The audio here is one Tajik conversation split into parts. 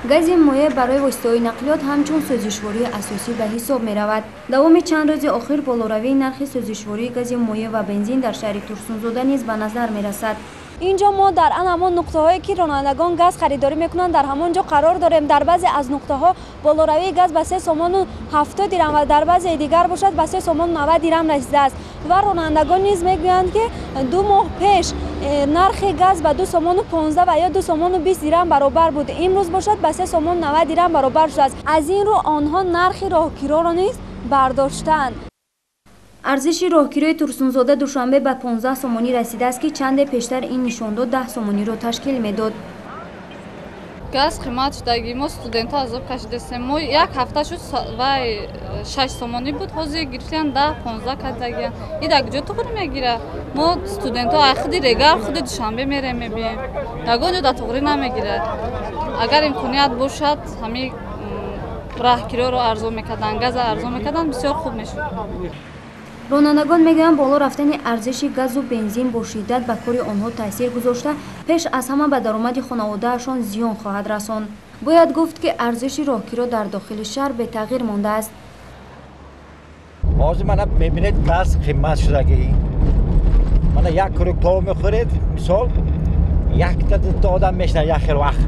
Гази моеъ барои воситаҳои нақлиёт ҳамчун сӯзишвории асосӣ ба ҳисоб меравад. Давоми чанд рӯзи охир болоравии нархи сӯзишвории гази моеъ ва бензин дар шаҳри Турсунзода низ ба назар мерасад. Инҷо мо дар ан ҳамон нуқтаҳое, ки ронандагон газ харидорӣ мекунанд, дар ҳамон ҷо қарор дорем. Дар баъзе аз нуқтаҳо болоравии газ ба 3 сомону 70 дирам ва дар баъзеи дигар бошад, ба 3 сомону 90 дирам расидааст. Ва ронандагон низ мегӯянд, ки 2 моҳ пеш нархи газ ба 2 сомону 15 ва ё 2 сомону 20 дирам баробар буд, имрӯз бошад, ба 3 сомону 90 дирам баробар шудааст. Аз ин рӯ онҳо нархи роҳкироро низ бардоштаанд. Арзиши роҳкирои Турсунзода Душанбе ба 15 сомонӣ расидааст, ки чанде пештар ин нишондод 10 сомониро ташкил медод. Газ қимат шудагӣ, мо студентҳо азоб кашидастем. Мо як ҳафта шуд, вай 6 сомонӣ буд, ҳозир гирифтиян, 10-15 кардагиян. И дар куҷо туғри мегира? Мо студентҳо ай худи Регар, худи Душанбе мерем, мебием, ягон ҷо дар туғрӣ намегирад. Агар имконият бошад, ҳамин раҳкироро арзон мекарданд, газа арзон мекарданд, бисёр хуб мешуд. Ронандагон мегӯянд, боло рафтани арзиши газу бензин бо шиддат ба кори онҳо таъсир гузошта, пеш аз ҳама ба даромади хонаводаашон зиён хоҳад расонд. Бояд гуфт, ки арзиши роҳкиро дар дохили шаҳр бетағйир мондааст. Ҳозир мана мебинед, газ қимат шудагӣ. Мана як круг плов мехӯред, мисол, якта дута одам мешинад як хел вақт.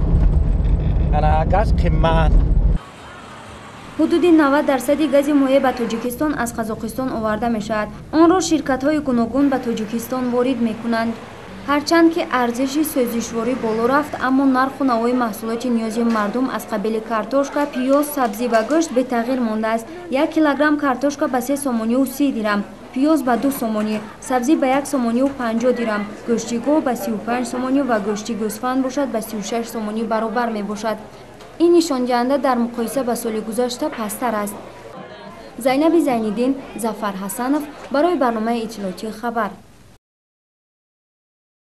Ана газ қимат. Ҳудуди 90 дарсади гази моеъ ба Тоҷикистон аз Қазоқистон оварда мешавад. Онро ширкатҳои гуногун ба Тоҷикистон ворид мекунанд. Ҳарчанд ки арзиши сӯзишворӣ боло рафт, аммо нарху навои маҳсулоти ниёзи мардум аз қабили картошка, пиёз, сабзӣ ва гӯшт бетағйир мондааст. 1 килограмм картошка ба 3 сомонию 30 дирам, пиёз ба 2 сомонӣ, сабзӣ ба 1 сомонию 50 дирам, гӯшти гов ба 35 сомонӣ ва гӯшти гӯсфанд бошад, ба 36 сомонӣ баробар мебошад. Ин нишондиҳанда дар муқоиса ба соли гузашта пасттар аст. Зайнаби Зайниддин, Зафар Ҳасанов, барои барномаи иттилоотии «Хабар».